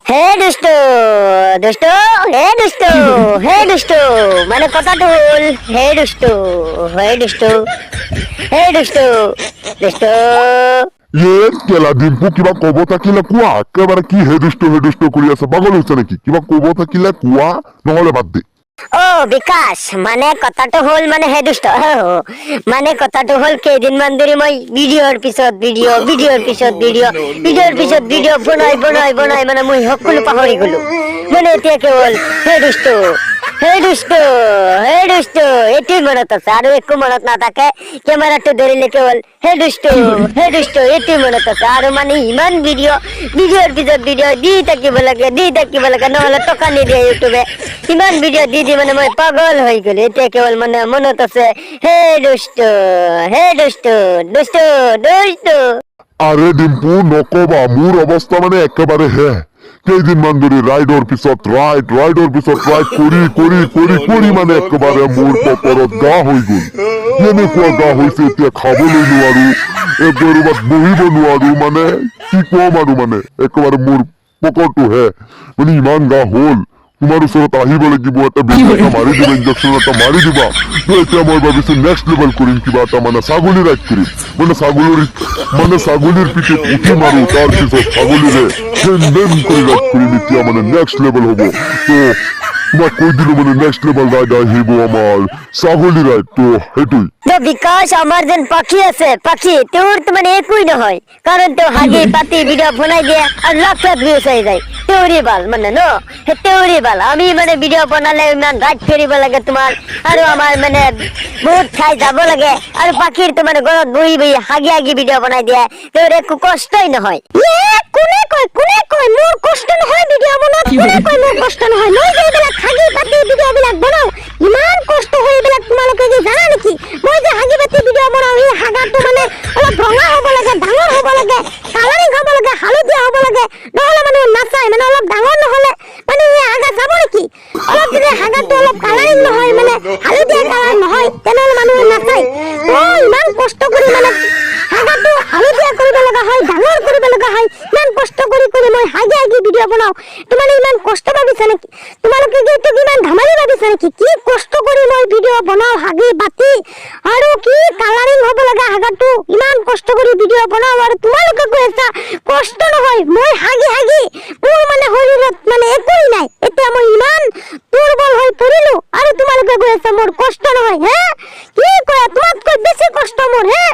হে দুষ্ট, দুষ্ট, হে দুষ্ট, হে দুষ্ট। মানে কথাটো হ'ল, হে দুষ্ট, হে দুষ্ট, হে দুষ্ট, দুষ্ট। এ কেলা ডিম্পু, কিবা কব থাকিলে কোৱা। একেবাৰে কি হে দুষ্ট হে দুষ্ট কৰি আছে? পাগল হৈছে নেকি? কিবা কব থাকিলে কোৱা, নহলে বাদ দে। অ বিকাশ, মানে কথাটো হ'ল, মানে হে দুষ্ট, মানে কথাটো হ'ল, কেইদিনমান ধৰি মই ভিডিঅ'ৰ পিছত ভিডিঅ', ভিডিঅ'ৰ পিছত ভিডিঅ', ভিডিঅ'ৰ পিছত ভিডিঅ' বনাই বনাই বনাই মানে মই সকলো পাহৰি গলো। মানে এতিয়া কেৱল হে দুষ্ট, হে দুষ্ট, হে দুষ্ট, এইটোই মনত আছে আৰু একো মনত নাথাকে। কেমেৰাটো ধৰিলে কেৱল হে দুষ্ট, হে দুষ্ট, এইটোই মনত আছে। আৰু মানে ইমান ভিডিঅ', ভিডিঅ'ৰ পিছত ভিডিঅ' দি থাকিব লাগে, দি থাকিব লাগে, নহ'লে টকা নিদিয়ে ইউটিউবে। ইমান ভিডিঅ' দি দি মানে মই পাগল হৈ গলো। এতিয়া কেৱল মানে মনত আছে হে দুষ্ট, হে দুষ্ট, দুষ্ট, দুষ্ট। আৰে ডিম্পু, নকবা, মোৰ অৱস্থা মানে একেবাৰে হে। কেইদিনমান ধৰি ৰাইডৰ পিছত ৰাইড, ৰাইডৰ পিছত ৰাইড কৰি কৰি কৰি কৰি মানে একেবাৰে মোৰ পকৰত গা হৈ গ'ল। এনেকুৱা গা হৈছে, এতিয়া খাবলৈ নোৱাৰো, ক'ৰবাত বহিব নোৱাৰো। মানে কি কম আৰু, মানে একেবাৰে মোৰ পকৰটো হে, মানে ইমান গা হ'ল। তোমাৰ ওচৰত আহিব লাগিব, এটা বেজি এটা মাৰি দিবা, ইঞ্জেকশ্যন এটা মাৰি দিবা। তো এতিয়া মই ভাবিছো নেক্সট লেভেল কৰিম কিবা এটা, মানে ছাগলী ৰাইড কৰিম। মানে ছাগলীৰ পিঠিত উঠিম আৰু তাৰপিছত ছাগলীৰে ডেন কৰি ৰাইড কৰিম। এতিয়া মানে নেক্সট লেভেল হ'ব। তো তোমাক কৈ দিলো, মানে নেক্সট লেভেল ৰাইড আহিব আমাৰ, ছাগলী ৰাইড। তো সেইটোই। তো বিকাশ, আমাৰ যেন পাখি আছে, পাখি, তেওঁৰ তো মানে একোই নহয়, কাৰণ তেওঁ হাগি পাতি ভিডিঅ' বনাই দিয়ে আৰু লাখ লাখ ভিউজ হৈ যায়। তেওঁৰে ভাল মানে ন, সেই তেওঁৰে ভাল। আমি মানে ভিডিঅ' বনালে ইমান ৰাইড কৰিব লাগে তোমাৰ, আৰু আমাৰ মানে বহুত ঠাই যাব লাগে। আৰু পাখিৰ তো মানে ঘৰত বহি বহি হাগি হাগি ভিডিঅ' বনাই দিয়ে, তেওঁৰ একো কষ্টই নহয়। কোনে কয়? কোনে কয় মোৰ কষ্ট নহয় ভিডিঅ' বনোৱাত? কোনে কয় মোৰ কষ্ট নহয়? মই যে এইবিলাক হাগি পাতি ভিডিঅ' বিলাক বনাও, ইমান কষ্ট হয় এইবিলাক, তোমালোকে কি জানা নেকি? মই যে হাগি পাতি ভিডিঅ' বনাও, এই হাগাটো মানে অলপ ৰঙা হ'ব লাগে, ডাঙৰ হ'ব লাগে, কালাৰিং হ'ব লাগে, হালধীয়া হ'ব লাগে, নহ'লে মানুহ নাচায়। মানে অলপ ডাঙৰ নহ'লে মানে এই হাগা যাব নেকি? অলপ যদি হাগাটো অলপ কালাৰিং নহয়, মানে হালধীয়া কালাৰ নহয়, তেনেহ'লে মানুহে নাচায়। তো ইমান কষ্ট কৰি মানে হাগাটো হালধীয়া কৰিব লগা হয়, ডাঙৰ কৰিব লগা হয়। ইমান কষ্ট কৰি কৰি মই হাগি হাগি ভিডিঅ' বনাও। তোমালোকে ইমান কষ্ট ভাবিছা নেকি? তোমালোকে কি এইটো ইমান ধেমালি ভাবিছা নেকি? কি কষ্ট কৰি মই ভিডিঅ' বনাও হাগি বাতি, আৰু কি কালাৰিং হ'ব লাগে হাগাটো, ইমান কষ্ট কৰি ভিডিঅ' বনাও আৰু তোমালোকে কৈ আছা কষ্ট নহয়। মই হাগি হাগি মোৰ মানে শৰীৰত মানে একোৱেই নাই। এতিয়া মই ইমান দুৰ্বল হৈ পৰিলো আৰু তোমালোকে কৈ আছা মোৰ কষ্ট নহয়। হে, কি কোৱা? তোমাতকৈ বেছি কষ্ট মোৰ হে।